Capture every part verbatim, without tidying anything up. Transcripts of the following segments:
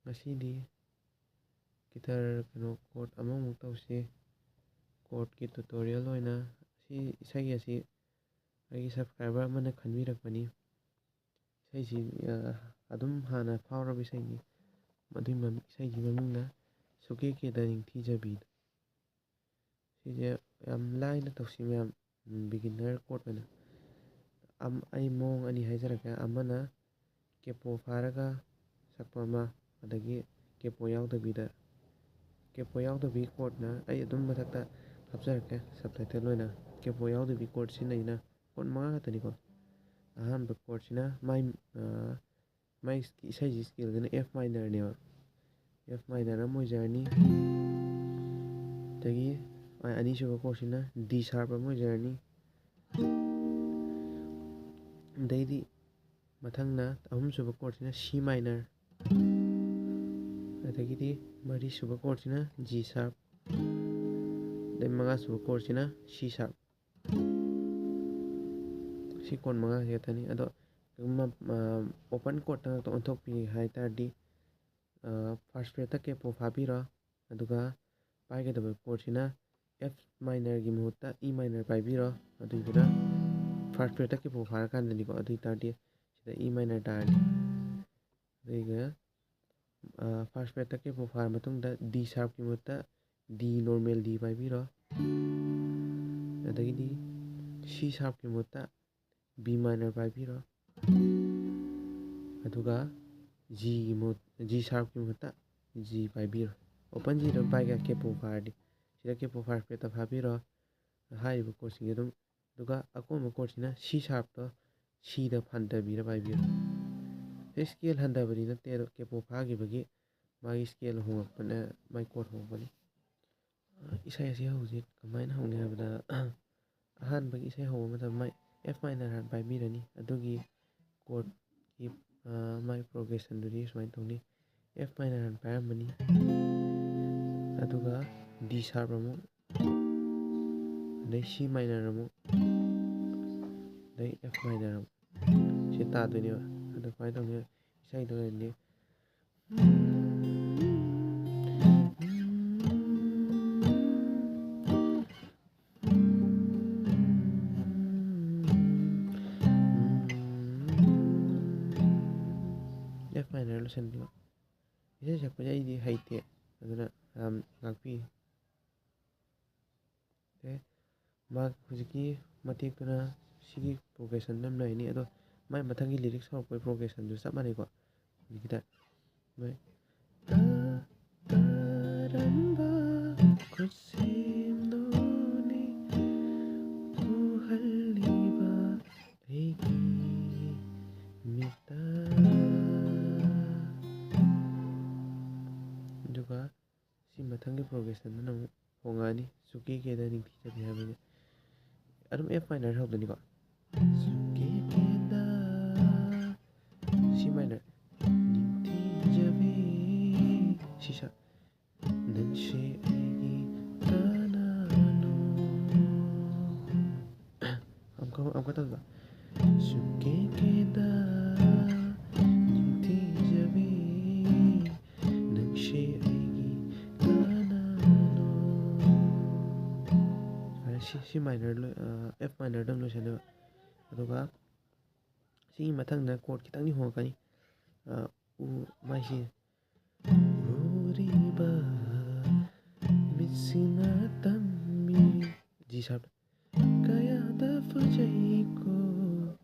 ꯉꯁꯤꯗꯤ ꯒꯤꯇꯔ ꯀꯩꯅꯣ ꯀꯣꯔꯠ ꯑꯃꯃꯨꯛ ꯇꯧꯁꯤ꯫ ꯀꯣꯔꯠꯀꯤ ꯇ꯭ꯌꯨꯇꯣꯔꯤꯌꯦꯜ ꯑꯣꯏꯅ ꯁꯤ ꯏꯁꯩ ꯑꯁꯤ ꯑꯩꯒꯤ ꯁꯕꯁꯀ꯭ꯔꯥꯏꯕꯔ ꯑꯃꯅ ꯈꯟꯕꯤꯔꯛꯄꯅꯤ꯫ ꯏꯁꯩꯁꯤ ꯑꯗꯨꯝ ꯍꯥꯟꯅ ꯐꯥꯎꯔꯕ ꯏꯁꯩꯅꯤ꯫ ꯃꯗꯨꯒꯤ ꯏꯁꯩꯒꯤ ꯃꯃꯤꯡꯅ ꯁꯨꯀꯦ ꯀꯦꯗ ꯅꯤꯡꯊꯤꯖꯕꯤꯗꯣ꯫ ꯁꯤꯁꯦ ꯌꯥꯝ ꯂꯥꯏꯅ ꯇꯧꯁꯤ ꯃꯌꯥꯝ꯫ ꯕꯤꯒꯤꯅꯔ ꯀꯣꯔꯠ ꯑꯣꯏꯅ ꯑꯩ ꯃꯑꯣꯡ ꯑꯅꯤ ꯍꯥꯏꯖꯔꯛꯀꯦ꯫ ꯑꯃꯅ ꯀꯦꯄꯣ ꯐꯥꯔꯒ ꯁꯛꯄ ꯑꯃ, ꯑꯗꯒꯤ ꯀꯦꯄꯣ ꯌꯥꯎꯗꯕꯤꯗ꯫ ꯀꯦꯄꯣ ꯌꯥꯎꯗꯕꯤ ꯀꯣꯔꯠꯅ ꯑꯩ ꯑꯗꯨꯝ ꯃꯊꯛꯇ ꯍꯥꯞꯆꯔꯛꯀꯦ ꯁꯕꯇꯥꯏꯇꯜ ꯑꯣꯏꯅ꯫ ꯀꯦꯄꯣ ꯌꯥꯎꯗꯕꯤ ꯀꯣꯔꯠ ꯁꯤꯖꯤꯟꯅꯩꯅ ꯀꯣꯔꯠ ꯃꯉꯥ ꯈꯛꯇꯅꯤꯀꯣ꯫ ꯑꯍꯥꯟꯕ ꯀꯣꯔꯠꯁꯤꯅ ꯃꯥꯏ ꯃꯥꯏ ꯏꯁꯩꯁꯤ ꯁ꯭ꯀꯦꯜꯁꯤꯅ ꯑꯦꯐ ꯃꯥꯏꯅꯔꯅꯦꯕ꯫ ꯑꯦꯐ ꯃꯥꯏꯅꯔ ꯑꯃ ꯑꯣꯏꯖꯔꯅꯤ꯫ ꯑꯗꯒꯤ ꯑꯅꯤꯁꯨꯕ ꯀꯣꯔꯠꯁꯤꯅ ꯗꯤ ꯁꯥꯔꯞ ꯑꯃ ꯑꯣꯏꯖꯔꯅꯤ꯫ ꯑꯗꯩꯗꯤ ꯃꯊꯪꯅ ꯑꯍꯨꯝꯁꯨꯕ ꯀꯣꯔꯠꯁꯤꯅ ꯁꯤ ꯃꯥꯏꯅꯔ꯫ ꯑꯗꯒꯤꯗꯤ ꯃꯔꯤꯁꯨꯕ ꯀꯣꯔꯠꯁꯤꯅ ꯖꯤ ꯁꯥꯔꯞ꯫ ꯑꯗꯩ ꯃꯉꯥꯁꯨꯕ ꯀꯣꯔꯠꯁꯤꯅ ꯁꯤ ꯁꯥꯔꯞ꯫ ꯁꯤ ꯀꯣꯔꯠ ꯃꯉꯥꯁꯤ ꯈꯛꯇꯅꯤ꯫ ꯑꯗꯣ ꯀꯔꯤꯒꯨꯝꯕ ꯑꯣꯄꯟ ꯀꯣꯔꯠꯇ ꯉꯥꯛꯇ ꯑꯣꯟꯊꯣꯛꯄꯤꯒꯦ ꯍꯥꯏ ꯇꯥꯔꯗꯤ, ꯐꯥꯔꯁ ꯐ꯭ꯔꯦꯠꯇ ꯀꯦꯄꯣ ꯐꯥꯕꯤꯔꯣ꯫ ꯑꯗꯨꯒ ꯄꯥꯏꯒꯗꯕ ꯀꯣꯔꯠꯁꯤꯅ ꯑꯦꯐ ꯃꯥꯏꯅꯔꯒꯤ ꯃꯍꯨꯠꯇ ꯏ ꯃꯥꯏꯅꯔ ꯄꯥꯏꯕꯤꯔꯣ꯫ ꯑꯗꯨꯗꯨꯅ ꯐꯥꯔꯁ ꯐ꯭ꯔꯦꯠꯇ ꯀꯦꯄꯣ ꯐꯥꯔꯀꯥꯟꯗꯅꯤꯀꯣ꯫ ꯑꯗꯨ ꯑꯣꯏ ꯇꯥꯔꯗꯤ ꯁꯤꯗ ꯏ ꯃꯥꯏꯅꯔ ꯇꯥꯔꯅꯤ꯫ ꯑꯗꯨꯒ ꯐꯥꯔꯁ ꯐ꯭ꯔꯦꯠꯇ ꯀꯦꯄꯣ ꯐꯥꯔ ꯃꯇꯨꯡꯗ ꯗꯤ ꯁꯥꯔꯞꯀꯤ ꯃꯍꯨꯠꯇ ꯗꯤ ꯅꯣꯔꯃꯦꯜ ꯗꯤ ꯄꯥꯏꯕꯤꯔꯣ꯫ ꯑꯗꯒꯤꯗꯤ ꯁꯤ ꯁꯥꯔꯞꯀꯤ ꯃꯍꯨꯠꯇ ꯕꯤ ꯃꯥꯏꯅꯔ ꯄꯥꯏꯕꯤꯔꯣ꯫ ꯑꯗꯨꯒ ꯖꯤꯒꯤ ꯃꯍꯨꯠ ꯖꯤ ꯁꯥꯔꯞꯀꯤ ꯃꯍꯨꯠꯇ ꯖꯤ ꯄꯥꯏꯕꯤꯔꯣ꯫ ꯑꯣꯄꯟ ꯖꯤꯗ ꯑꯗꯨꯝ ꯄꯥꯏꯒꯦ ꯀꯦꯄꯣ ꯐꯥꯔꯗꯤ꯫ ꯁꯤꯗ ꯀꯦꯄꯣ ꯐꯥꯔꯁ ꯐ꯭ꯔꯦꯠꯇ ꯐꯥꯕꯤꯔꯣ꯫ ꯍꯥꯏꯔꯤꯕ ꯀꯣꯔꯠꯁꯤꯡꯁꯦ ꯑꯗꯨꯝ꯫ ꯑꯗꯨꯒ ꯑꯀꯣꯟꯕ ꯀꯣꯔꯠꯁꯤꯅ ꯁꯤ ꯁꯥꯔꯞꯇꯣ ꯁꯤꯗ ꯍꯟꯊꯕꯤꯔ ꯄꯥꯏꯕꯤꯔꯣ꯫ ꯁꯤ ꯁ꯭ꯀꯦꯜ ꯍꯟꯊꯕꯗꯤ ꯅꯠꯇꯦ, ꯑꯗꯣ ꯀꯦꯄꯣ ꯐꯥꯈꯤꯕꯒꯤ ꯃꯥꯒꯤ ꯁ꯭ꯀꯦꯜ ꯍꯣꯡꯉꯛꯄꯅ ꯃꯥꯏ ꯀꯣꯔꯠ ꯍꯣꯡꯉꯛꯄꯅꯤ꯫ ꯏꯁꯩ ꯑꯁꯤ ꯍꯧꯖꯤꯛ ꯀꯃꯥꯏꯅ ꯍꯧꯅꯤ ꯍꯥꯏꯕꯗ, ꯑꯍꯥꯟꯕꯒꯤ ꯏꯁꯩ ꯍꯧꯕ ꯃꯇꯝꯗ ꯃꯥꯏ ꯑꯦꯐ ꯃꯥꯏꯅꯔ ꯍꯥꯟꯅ ꯄꯥꯏꯕꯤꯔꯅꯤ꯫ ꯑꯗꯨꯒꯤ ꯀꯣꯔꯠꯀꯤ ꯃꯥꯏ ꯄ꯭ꯔꯣꯒ꯭ꯔꯦꯁꯟꯗꯨꯗꯤ ꯁꯨꯃꯥꯏꯅ ꯇꯧꯅꯤ: ꯑꯦꯐ ꯃꯥꯏꯅꯔ ꯍꯥꯟꯅ ꯄꯥꯏꯔꯝꯃꯅꯤ, ꯑꯗꯨꯒ ꯗꯤ ꯁꯥꯔꯞ ꯑꯃꯨꯛ, ꯑꯗꯩ ꯁꯤ ꯃꯥꯏꯅꯔ ꯑꯃꯨꯛ, ꯑꯗꯩ ꯑꯦꯐ ꯃꯥꯏꯅꯔ ꯑꯃꯨꯛ꯫ ꯁꯤ ꯇꯥꯗꯣꯏꯅꯦꯕ꯫ ꯑꯗꯣ ꯀꯃꯥꯏꯅ ꯇꯧꯅꯤ? ꯏꯁꯩꯗꯣ ꯑꯣꯏꯔꯗꯤ ꯁꯟꯕ꯫ ꯏꯁꯩ ꯁꯛꯄꯁꯦ ꯑꯩꯗꯤ ꯍꯩꯇꯦ, ꯑꯗꯨꯅ ꯌꯥꯝ ꯉꯥꯛꯄꯤ꯫ ꯑꯦ, ꯃꯥ ꯍꯧꯖꯤꯛꯀꯤ ꯃꯇꯦꯛꯇꯨꯅ ꯁꯤꯒꯤ ꯄ꯭ꯔꯣꯒ꯭ꯔꯦꯁꯟꯗ ꯑꯗꯨꯝ ꯂꯩꯔꯅꯤ, ꯑꯗꯣ ꯃꯥꯏ ꯃꯊꯪꯒꯤ ꯂꯤꯔꯤꯛꯁ ꯍꯧꯔꯛꯄꯒꯤ ꯄ꯭ꯔꯣꯒ꯭ꯔꯦꯁꯟꯁꯨ ꯆꯞ ꯃꯥꯟꯅꯩꯀꯣ꯫ ꯍꯧꯖꯤꯛꯀꯤꯗ ꯃꯣꯏ ꯀ-, ꯀꯔꯝꯕ ꯈꯨꯠꯁꯦꯝꯅꯣꯅꯦ ꯎꯍꯜꯂꯤꯕ ꯑꯩꯒꯤ ꯃꯤꯠꯇ? ꯑꯗꯨꯒ ꯁꯤ ꯃꯊꯪꯒꯤ ꯄ꯭ꯔꯣꯒ꯭ꯔꯦꯁꯟꯗꯨꯅ ꯑꯃꯨꯛ ꯍꯣꯡꯉꯛꯑꯅꯤ, ꯁꯨꯀꯦ ꯀꯦꯗ ꯅꯤꯡꯊꯤꯖꯕꯤ ꯍꯥꯏꯕꯁꯦ꯫ ꯑꯗꯨꯝ F minor ꯍꯧꯗꯣꯏꯅꯤꯀꯣ꯫ ꯁꯨꯀꯦ ꯀꯦꯗ, C minor, ꯅꯤꯡꯊꯤꯖꯕꯤ, ꯁꯤ ꯁꯥ-, ꯅꯪꯁꯦ ꯑꯩꯒꯤ ꯀꯅꯥꯅꯣ? ꯑꯃꯨꯛꯀ, ꯑꯃꯨꯛꯀ ꯇꯧꯕ꯫ ꯁꯨꯀꯦ ꯀꯦꯗ ꯅꯤꯡꯊꯤꯖꯕꯤ, ꯅꯪꯁꯦ ꯑꯩꯒꯤ ꯀꯅꯥꯅꯣ? ꯑ, ꯁꯤ, C minor ꯂꯣꯏ-, ꯑ, F minor ꯗ ꯑꯗꯨꯝ ꯂꯣꯏꯁꯟꯗꯣꯏꯕ꯫ ꯑꯗꯨꯒ ꯁꯤꯒꯤ ꯃꯊꯪꯗ ꯀꯣꯔꯠ ꯈꯤꯇꯪꯗꯤ ꯍꯣꯡꯉꯛꯀꯅꯤ꯫ ꯑ, ꯎ-, ꯃꯥꯏꯁꯤ ꯎꯔꯤꯕ ꯃꯤꯠꯁꯤꯅ ꯇꯝꯃꯤ꯫ G sharp꯫ ꯀꯌꯥꯗ ꯐꯖꯩꯀꯣ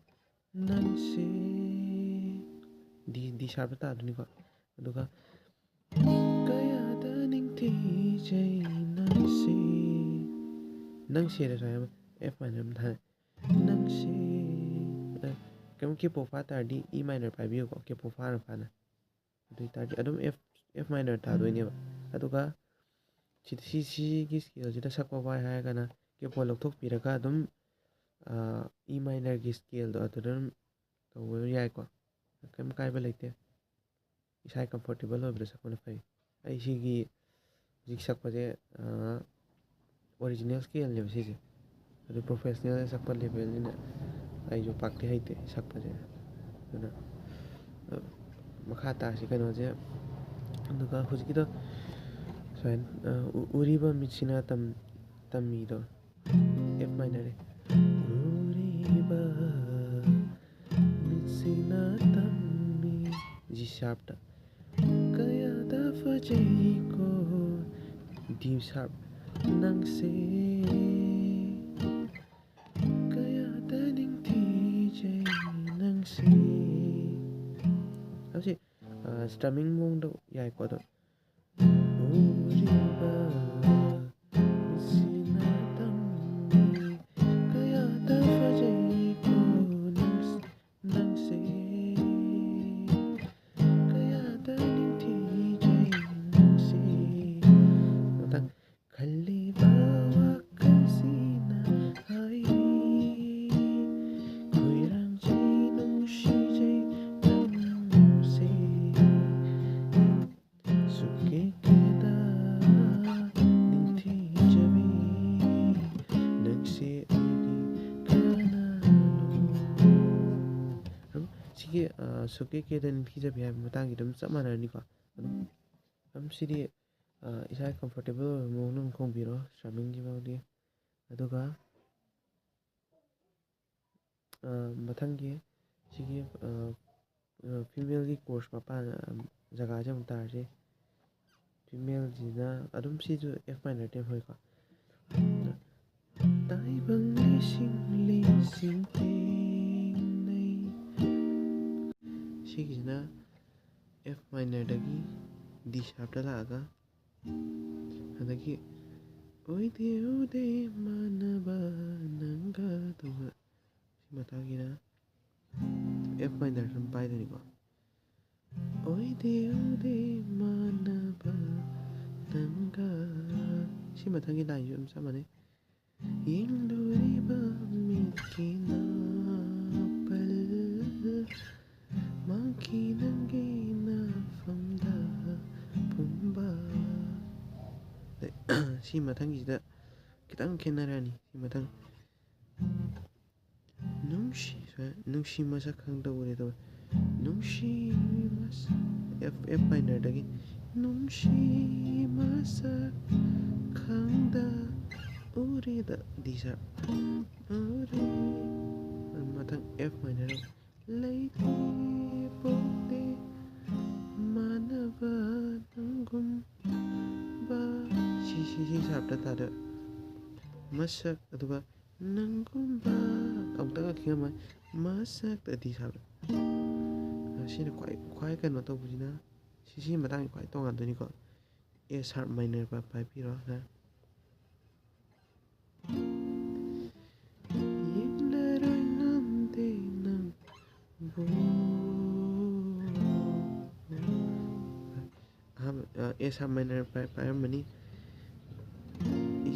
ꯅꯪꯁꯦ꯫ D, D sharp ꯇꯥꯗꯣꯏꯅꯤꯀꯣ꯫ ꯑꯗꯨꯒ ꯀꯌꯥꯗ ꯅꯤꯡꯊꯤꯖꯩ ꯅꯪꯁꯦ꯫ ꯅꯪꯁꯦꯗ ꯁꯨꯃꯥꯏꯅ F minor ꯑꯃ ꯊꯥꯔꯦ꯫ ꯅꯪꯁꯦ꯫ ꯑ, ꯀꯩꯒꯨꯝꯕ capo ꯐꯥ ꯇꯥꯔꯗꯤ E minor ꯄꯥꯏꯕꯤꯌꯨꯀꯣ, capo ꯐꯥꯅ ꯐꯥꯅ꯫ ꯑꯗꯨ ꯑꯣꯏ ꯇꯥꯔꯗꯤ ꯑꯗꯨꯝ F, F minor ꯇꯥꯗꯣꯏꯅꯦꯕ꯫ ꯑꯗꯨꯒ ꯁꯤ, ꯁꯤ, ꯁꯤꯒꯤ ꯁ꯭ꯀꯦꯜꯁꯤꯗ ꯁꯛꯄ ꯋꯥꯏ ꯍꯥꯏꯔꯒꯅ capo ꯂꯧꯊꯣꯛꯄꯤꯔꯒ ꯑꯗꯨꯝ, ꯑ, E minor ꯒꯤ ꯁ꯭ꯀꯦꯜꯗꯣ ꯑꯗꯨꯗ ꯑꯗꯨꯝ ꯇꯧꯕ ꯌꯥꯏꯀꯣ꯫ ꯀꯩꯝ ꯀꯥꯏꯕ ꯂꯩꯇꯦ꯫ ꯏꯁꯥ comfortable ꯑꯣꯏꯕꯗ ꯁꯛꯄꯅ ꯐꯩ꯫ ꯑꯩ ꯁꯤꯒꯤ ꯍꯧꯖꯤꯛ ꯁꯛꯄꯁꯦ, ꯑ, original ꯁ꯭ꯀꯦꯜꯅꯦꯕ ꯁꯤꯁꯦ꯫ ꯑꯗꯨ professional ꯁꯛꯄ ꯂꯦꯕꯦꯜꯅꯤꯅ ꯑꯩꯁꯨ ꯄꯥꯛꯇꯤ ꯍꯩꯇꯦ ꯁꯛꯄꯁꯦ꯫ ꯑꯗꯨꯅ, ꯑ, ꯃꯈꯥ ꯇꯥꯁꯤ ꯀꯩꯅꯣꯁꯦ꯫ ꯑꯗꯨꯒ ꯍꯧꯖꯤꯛꯀꯤꯗꯣ ꯁꯨꯃꯥꯏꯅ, ꯑ, ꯎ-, ꯎꯔꯤꯕ ꯃꯤꯠꯁꯤꯅ ꯇꯝ-, ꯇꯝꯃꯤꯗꯣ F minor ꯅꯦ꯫ ꯎꯔꯤꯕ ꯃꯤꯠꯁꯤꯅ ꯇꯝꯃꯤ꯫ G sharpꯇ꯫ ꯀꯌꯥꯗ ꯐꯖꯩꯀꯣ D sharp ꯅꯪꯁꯦ, ꯀꯌꯥꯗ ꯅꯤꯡꯊꯤꯖꯩ ꯅꯪꯁꯦ꯫ ꯍꯧꯖꯤꯛ ꯁ꯭ꯇ꯭ꯔꯃꯤꯡ ꯃꯑꯣꯡꯗ ꯌꯥꯏꯀꯣ꯫ ꯑꯗꯣ ꯎꯔꯤꯕ ꯃꯤꯠꯁꯤꯅ ꯇꯝꯃꯤ, ꯀꯌꯥꯗ ꯐꯖꯩꯀꯣ ꯅꯪꯁꯦ, ꯅꯪꯁꯦ, ꯀꯌꯥꯗ ꯅꯤꯡꯊꯤꯖꯩ ꯅꯪꯁꯦ꯫ ꯃꯊꯪ꯫ ꯈꯜꯂꯤꯕ ꯋꯥꯈꯜꯁꯤꯅ ꯍꯥꯏꯔꯤ, ꯈꯣꯏꯔꯥꯡꯖꯩ ꯅꯨꯡꯁꯤꯖꯩ ꯅꯪꯁꯦ꯫ ꯁꯨꯛꯀꯦ ꯀꯦꯗ ꯅꯤꯡꯊꯤꯖꯕꯤ, ꯅꯪꯁꯦ ꯑꯩꯒꯤ ꯀꯅꯥꯅꯣ? ꯁꯤꯒꯤ, ꯑ, ꯁꯨꯛꯀꯦ ꯀꯦꯗ ꯅꯤꯡꯊꯤꯖꯕꯤ ꯍꯥꯏꯕ ꯃꯇꯥꯡꯒꯤ ꯑꯗꯨꯝ ꯆꯞ ꯃꯥꯟꯅꯔꯅꯤꯀꯣ꯫ ꯑꯗꯨꯝ, ꯑꯗꯨꯝ ꯁꯤꯗꯤ, ꯑ, ꯏꯁꯥ comfortable ꯑꯣꯏꯕ ꯃꯑꯣꯡꯗ ꯑꯗꯨꯝ ꯈꯣꯡꯕꯤꯔꯣ, ꯁ꯭ꯇ꯭ꯔꯃꯤꯡꯒꯤ ꯐꯥꯎꯗꯤ꯫ ꯑꯗꯨꯒ, ꯑ, ꯃꯊꯪꯒꯤ ꯁꯤꯒꯤ, ꯑ, ꯑ, femaleꯒꯤ chords ꯃꯄꯥꯟ, ꯑ, ꯖꯒꯥꯁꯦ ꯑꯃꯨꯛ ꯇꯥꯔꯁꯦ꯫ Femaleꯁꯤꯅ ꯑꯗꯨꯝ ꯁꯤꯁꯨ F minor tempoꯀꯣ꯫ ꯇꯥꯏꯕꯪ ꯂꯤꯁꯤꯡ ꯂꯤꯁꯤꯡ ꯊꯦꯡꯅꯩ꯫ ꯁꯤꯒꯤꯁꯤꯅ F minorꯗꯒꯤ D sharpꯇ ꯂꯥꯛꯑꯒ, ꯑꯗꯒꯤ ꯑꯣꯏꯗꯦ ꯑꯣꯏꯗꯦ ꯃꯥꯟꯅꯕ ꯅꯪꯒ ꯇꯧꯕ꯫ ꯁꯤ ꯃꯊꯪꯒꯤꯅ F minor ꯑꯗꯨꯝ ꯄꯥꯏꯗꯣꯏꯅꯤꯀꯣ꯫ ꯑꯣꯏꯗꯦ ꯑꯣꯏꯗꯦ ꯃꯥꯟꯅꯕ ꯅꯪꯒ꯫ ꯁꯤ ꯃꯊꯪꯒꯤ lineꯁꯨ ꯑꯗꯨꯝ ꯆꯞ ꯃꯥꯟꯅꯩ꯫ ꯌꯦꯡꯂꯨꯔꯤꯕ ꯃꯤꯠꯀꯤ ꯅꯥꯄꯜ, ꯃꯥꯡꯈꯤ ꯅꯪꯒꯤ ꯅꯥꯐꯝꯗ ꯄꯨꯝꯕ꯫ ꯁꯤ ꯃꯊꯪꯒꯤꯁꯤꯗ ꯈꯤꯇꯪ ꯈꯦꯠꯅꯔꯅꯤ꯫ ꯁꯤ ꯃꯊꯪ꯫ ꯅꯨꯡꯁꯤ, ꯅꯨꯡꯁꯤ ꯃꯁꯛ ꯈꯪꯗ ꯎꯔꯦ ꯇꯧꯋꯦ꯫ ꯅꯨꯡꯁꯤ ꯃꯁꯛ, F, F minorꯗꯒꯤ꯫ ꯅꯨꯡꯁꯤ ꯃꯁꯛ ꯈꯪꯗ ꯎꯔꯦꯗ D sharp꯫ ꯎꯔꯦ꯫ ꯃꯊꯪ F minor꯫ ꯂꯩꯇꯦ ꯄꯣꯛꯇꯦ C sharp ꯇꯥꯗꯣꯏꯕ꯫ ꯃꯁꯛ, ꯑꯗꯨꯒ ꯅꯪꯒꯨꯝꯕ ꯑꯃꯨꯛꯇꯪꯒ ꯈꯤꯡꯉꯝꯃꯣꯏ꯫ ꯃꯁꯛꯇ D sharp꯫ ꯁꯤꯅ ꯈ꯭ꯋꯥꯏ, ꯈ꯭ꯋꯥꯏ ꯀꯩꯅꯣ ꯇꯧꯕꯁꯤꯅ, ꯁꯤ, ꯁꯤꯒꯤ ꯃꯇꯥꯡꯁꯤ ꯈ꯭ꯋꯥꯏ ꯇꯣꯉꯥꯟꯗꯣꯏꯅꯤꯀꯣ꯫ A sharp minor ꯄꯥꯏꯕꯤꯔꯣ꯫ ꯌꯦꯡꯂꯔꯣꯏ ꯉꯝꯗꯦ ꯅꯪꯕꯨ꯫ ꯑꯍꯥꯟꯕ, ꯑ, A sharp minor ꯄꯥꯏ-, ꯄꯥꯏꯔꯝꯕꯅꯤ꯫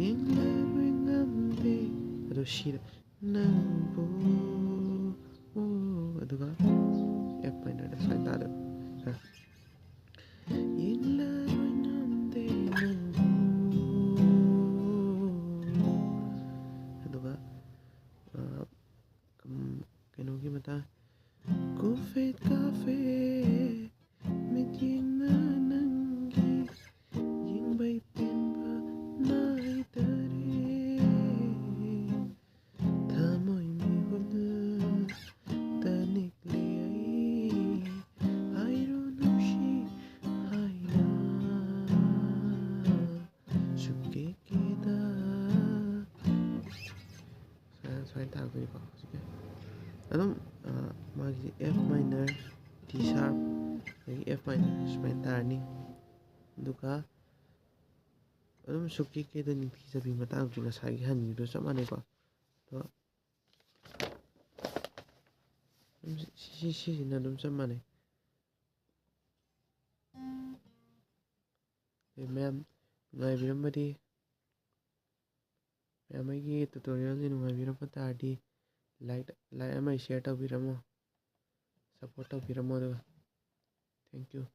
ꯌꯦꯡꯂꯔꯣꯏ ꯉꯝꯗꯦ꯫ ꯑꯗꯣ ꯁꯤꯗ ꯅꯪꯕꯨ꯫ ꯑꯣ, ꯑꯗꯨꯒ F minorꯗ ꯁꯨꯃꯥꯏꯅ ꯇꯥꯗꯣꯏꯕ꯫ ꯌꯦꯡꯂꯔꯣꯏ ꯉꯝꯗꯦ ꯅꯪꯕꯨ꯫ ꯑꯗꯨꯒ, ꯑ, ꯀꯝ-, ꯀꯩꯅꯣꯒꯤ ꯃꯇꯥꯡ, ꯀꯨꯐꯦꯠ ꯀꯥꯐꯦꯠ ꯃꯤꯠꯌꯦꯡꯅ ꯅꯪꯒꯤ ꯌꯦꯡꯕꯩ ꯄꯦꯟꯕ ꯅꯥꯏꯗꯔꯦ꯫ ꯊꯃꯣꯏ ꯃꯤꯍꯨꯜꯗ ꯅꯤꯛꯂꯤ ꯑꯩ, ꯍꯥꯏꯔꯣ ꯅꯨꯡꯁꯤ ꯍꯥꯏꯅ ꯁꯨꯛꯀꯦ ꯀꯦꯗ꯫ ꯁꯨꯃꯥꯏꯅ, ꯁꯨꯃꯥꯏꯅ ꯇꯥꯔꯛꯇꯣꯏꯅꯤꯀꯣ ꯍꯧꯖꯤꯛꯀꯤ꯫ ꯑꯗꯨꯝ, ꯑ, ꯃꯥꯒꯤ F minor, D sharp, ꯑꯗꯒꯤ F minor ꯁꯨꯃꯥꯏꯅ ꯇꯥꯔꯅꯤ꯫ ꯑꯗꯨꯒ ꯑꯗꯨꯝ ꯁꯨꯛꯀꯤ ꯀꯦꯗ ꯅꯤꯡꯊꯤꯖꯕꯤ ꯃꯇꯥꯡꯁꯨ ꯉꯁꯥꯏꯒꯤ ꯍꯟꯈꯤꯕꯗꯨ ꯆꯞ ꯃꯥꯟꯅꯩꯀꯣ꯫ ꯑꯗꯣ ꯑꯗꯨꯝ ꯁꯤ, ꯁꯤ, ꯁꯤꯁꯤꯅ ꯑꯗꯨꯝ ꯆꯞ ꯃꯥꯟꯅꯩ꯫ ꯑꯗꯩ ꯃꯌꯥꯝ ꯅꯨꯡꯉꯥꯏꯕꯤꯔꯝꯃꯗꯤ, ꯃꯌꯥꯝ ꯑꯩꯒꯤ tutorialꯁꯦ ꯅꯨꯡꯉꯥꯏꯕꯤꯔꯝꯕ ꯇꯥꯔꯗꯤ, like, like ꯑꯃ share ꯇꯧꯕꯤꯔꯝꯃꯣ, support ꯇꯧꯕꯤꯔꯝꯃꯣ꯫ ꯑꯗꯨꯒ thank you꯫